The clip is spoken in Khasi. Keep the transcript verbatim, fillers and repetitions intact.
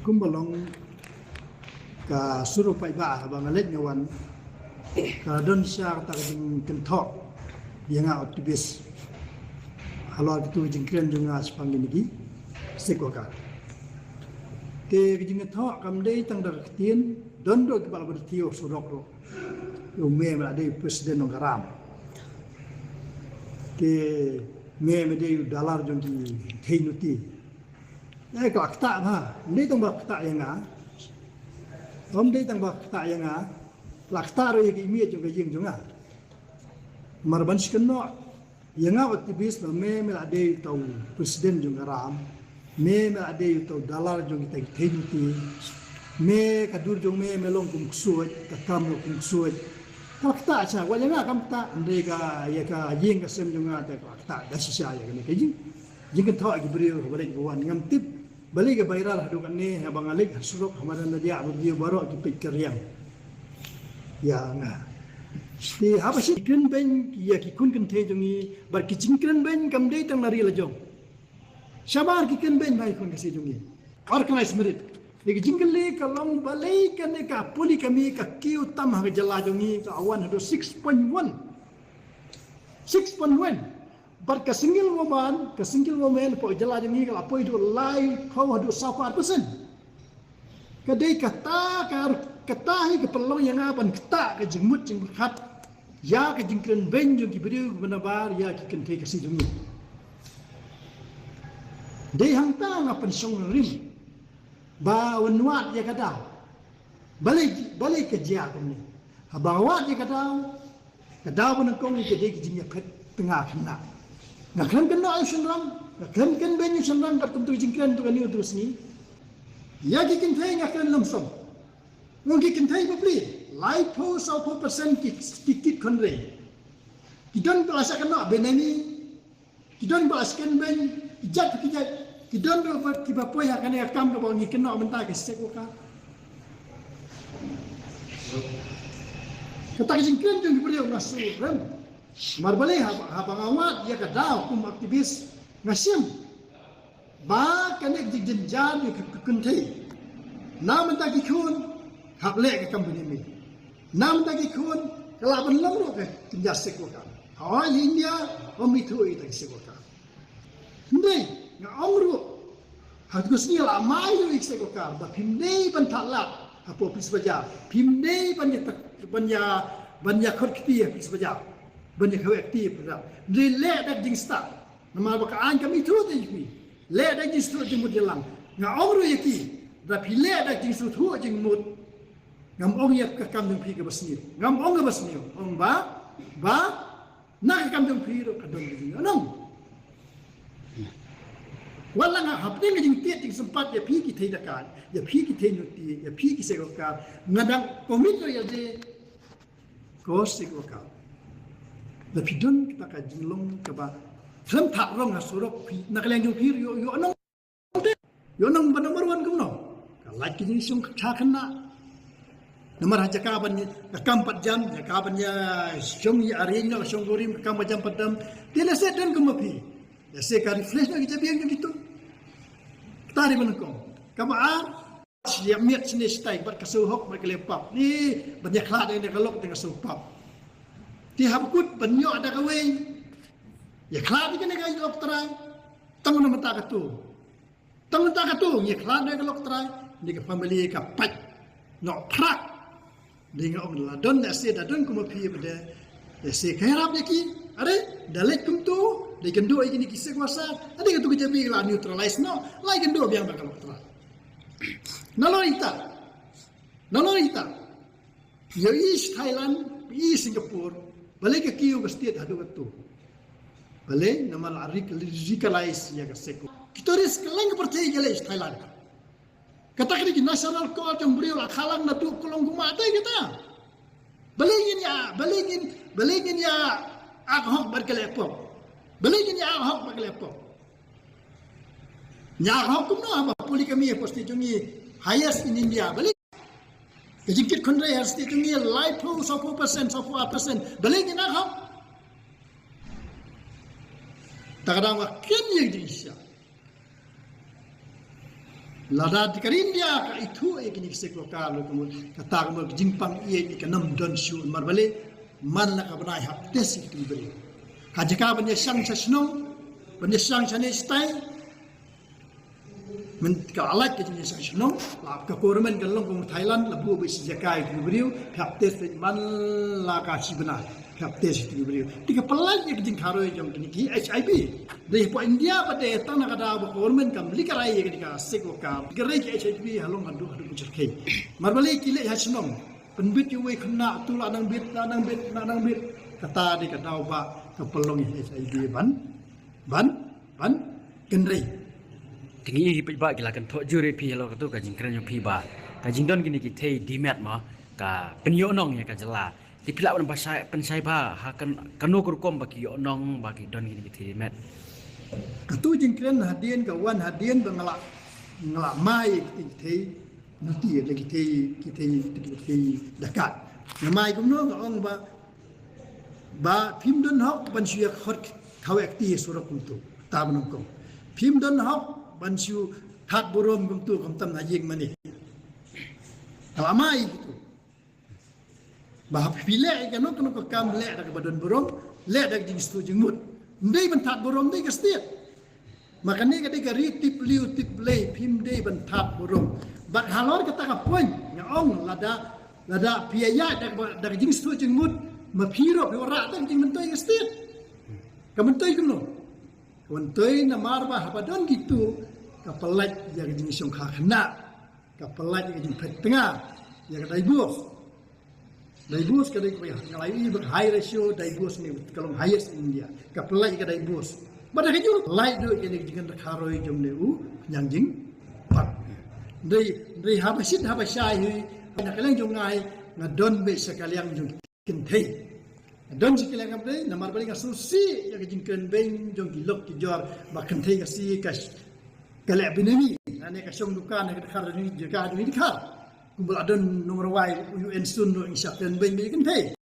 Kumba long ka suru paidbah haba nga leit nga wan, ka don shisha kata ka jingkynthoh ïa nga u activist halor kito ki jingkren jong nga shaphang kine ki sex worker. Te ka jingkynthoh kam dei tang da ka ktien, don ruh kiba la byrti ha surok ruh. U me me la dei president jong ka ram. Te me me dei u dalar jong ki thei nuti. Eh, ka la ktah bha. Ym dei tang ba ktah ïa nga. Ym dei tang ba ktah ïa nga. La ktah ruh ïa ki miet jong ka ïing jong nga. Namar ban shu kynnoh ïa nga u activist ba me me la dei uta u president jong ka ram. Me me la dei uta u dalar jong kita ki thei nuti. Me ka dur jong me me long kum ksuid, ka kam long kum ksuid. Ka la ktah shisha, wat ïa nga kam ktah, hynrei ka ïa ka ïing ka sem jong nga te ka la ktah da shisha ïa kane ka jing. Jingkynthoh ki briew ba leit ba wan, ngam tip balei ka viral haduh katne, haba nga leit ha surok ha madan Nadiah, ba briew baroh ki peit ka riang ïa nga. Te haba shi kren beiñ ïa ki khun kynthei jong ngi, bad ki jingkren beiñ kam dei tang na ri la jong. Shabar ki kren beiñ bha ïa ki khun kynthei jong ngi. Organized marriage. Te ka jingkylli ka long balei kane ka polygamy ka kiew tam ha ka jylla jong ngi, ka wan haduh six point one. Six point one. Bad ka single woman, ka single woman hapoh jylla jong ngi ka la poi haduh laiphew haduh sawphew ar percent. Ka dei kata ka, kata hi ka pynlong ïa nga ban ktah ka jingmut jingpyrkhat ïa ka jingkren beiñ jong ki briew kiba nabar ïa ki kynthei Khasi jong ngi. Dei hangta nga pynshong rim ba wan wad ïa ka daw. Balei, balei ka jia kumne? Haba nga wad ïa ka daw, ka daw ba nyngkong ka dei ka jingïaphet tnga khynnah. Nga khlem kynnoh ïa u shynrang, nga khlem kren beiñ ïa u shynrang kat kumtu ka jingkren tu kane tu ka sngi. Ïa ki kynthei nga kren lumsum. Ong ki kynthei bapli, laiphew sawphew percent ki, ki kit khynrei. Ki don ba la shah kynnoh benani, ki don ba la shah kren beiñ, ki jait ki jait, ki don ba, ba, kiba poi ha kane ka kam kaba ngi kynnoh mynta ki sex worker. Kata ka jingkren jong ki briew nga sngewrem. Namar balei haba, haba nga wad ïa ka daw kum activist nga shem ba kane ka jingjynjar ïa ki, ki kynthei. Na mynta ki khun hap leh ka kam bneng. Na mynta ki khun ka lah ban long ruh ka jynjar sex worker. Hooid, ha India ym ithuh ïa kita ki sex worker. Hynrei nga ong ruh ha katu ka sngi la mai ruh ïa ki sex worker ba phim dei ban thad lad hapoh police bazaar. Phim dei ban ïa, ban ïa, ban ïa khot kti ha police bazaar, ban ïa khot kti ha police bazaar. Hynrei leh da ka jingstad. Namar ba ka aiñ kam ithuh te ïa phi. Leh da ka jingstad jingmut jingïalang. Nga ong ruh ïa ki, da phi leh da ka jingstad jingmut, ngam ong ïa ka kam jong phi kaba sniew. Ngam ong kaba sniew. Ong ba, ba na ka kam jong phi ruh ka don ka jingïalang. Wat la nga hapdeng ka jingtied jingsympat ïa phi ki thei dakaid, ïa phi ki thei nuti, ïa phi ki sex worker, nga dang commit ruh ïa lade ka sex worker. Da phi don kata ka jinglong kaba khlem thad rong ha surok phi, na ka liang jong phi ruh ïoh, ïoh nong. Ïoh nong ba number one kumno? Ka lait ki jingshong ka khynnah. Namar ha jaka ban ïa, ka kam pat jam, jaka ban ïa shong ïa arrange noh, shong kurim, ka kam pat jam pat dam. Te lehse don kum ma phi. Lehse ka refresh noh ki jabieng jong kito. Kata dei ba nyngkong. Kaba ar, ïa miet shane shatai bad ka sngewhok bad ka leh pap. Ni ban ïa khlad ïa ka lok te ka sngewpap. Te haba kut ban ïoh da kawei, ïa khlad ïa kane ka lok trai. Tang na mynta katu. Tang mynta katu ngi khlad ïa ka lok trai, ni ka family ka pait noh phrak. Dei nga ong la don lehse da don kum ma phi ba dei lehse ka ïarap ïa ki. Are da leit kumtu, dei kynduh ïa kine ki sex worker. Are katu ka jabieng la neutralize noh, la kynduh biang da ka lok trai. Nalor ita. Nalor ita. Ïa i sha Thailand, i Singapore, balei ka kiew ka state haduh katu? Balei namar la re-, radicalize ïa ka sex work. Kito ri kylleng ka pyrthei ki leit sha Thailand. Kata ka dei ki national code jong briew la khalang naduh ka long kumta kata. Balei ngin ïa, balei ngin, balei ngin ïa ak hok bad ka leh pop. Balei ngin ïa ak hok bad ka leh pop. Ngi ak hok kumno haba polygamy ha state jong ngi highest in India. Balei ka jingkit khynrei ha state jong ngi laiphew, sawphew percent, sawphew ar percent. Balei ngin ak hok? Ta ka dang wa ken ïa ka jingshisha. Lada ka ri India ka ithuh ïa kine ki sex worker, lo ka mut, kata ka mut ka jingpang ïeit ka nam don shuh, namar balei? Man la ka bnai hap test ïa kito ki briew. Ha jaka ban ïa shang sha shnong, ban ïa shang shane shatai, mynta ka lait ka jingïa shang sha shnong, la ka government ka long kum Thailand, la buh beit shi jaka ïa kito ki briew, hap test beit man la ka shi bnai. Hap test ïa kito ki briew. Te ka pyllait ïa ka jingkharoi jong kine ki HIV. Dei hapoh India pat, dei tang na ka daw ba government kam leh karai ïa kane ka sex worker. Ka rei ka HIV ha long haduh haduh bujur khei. Namar balei? Ki leit ha shnong, pynbit ïa uwei khynnah, tu la nang bit, la nang bit, la nang bit. Kata dei ka daw ba ka pynlong ïa HIV ban, ban, ban kynrei. Te ngi i paidbah, ki la kynthoh jur ïa phi halor katu ka jingkren jong phi ba ka jingdon kine ki thei DMAT mo, ka pynïoh nong ïa ka jylla. Te phi lah ban pynshai, pynshai bha ha kan, kano ka rukom ba ki ïoh nong, ba ki don kine ki thei DMAT? Katu jingkren hadien ka wan hadien ba nga la, nga la mai ïa ki thei, nuti ïa ki thei, ki thei, ki thei dakat. Nga mai kumno? Nga ong ba, ba phim don hok ban shu ïa khot khaw ekti surok kumtu. Ta ban ong kum, phim don hok ban shu thad burom kumtu, khamtam na ïing mane. Nga la mai kumtu. Ba hap phi leh ïa kano kano ka kam, leh da kaba don burom, leh da ka jingsngewthuh jingmut. Ym dei ban thad burom, dei ka state. Ma kane ka dei ka ri tip liu tip Blei, phim dei ban thad burom. Bad halor kata ka point nga ong, lada, lada phi ïaid da kaba, da ka jingsngewthuh jingmut, ma phi ruh phi wanrah da ka jingmyntoi ka state. Ka myntoi kumno? Ka myntoi namar ba haba don kito, ka pyllait ïa ka jingshongkha khynnah. Ka pyllait ïa ka jingphet tnga, ïa ka divorce. Divorce ka dei kaba nga la ïohi ba ka high ratio divorce ne ka long highest in India. Ka pyllait ïa ka divorce. Bad da ka jingpyllait ruh ïa kane ka jingkren kharoi jong une u khñiang jingpang. Dei, dei haba shit haba shai hi, na ka liang jong nga hi, nga don beit sha ka liang jong kynthei. Don shi ki leh kam dei, namar balei? Nga sngewsih ïa ka jingkren beiñ jong ki lok ki jor ba kynthei ka sngi ka, ka leh bynni, lane ka shong dukan, ka dkhar, dkhar, dkhar. Kumba la don nongrwai U N Sun ruh, ngi shah kren beiñ ïa kynthei.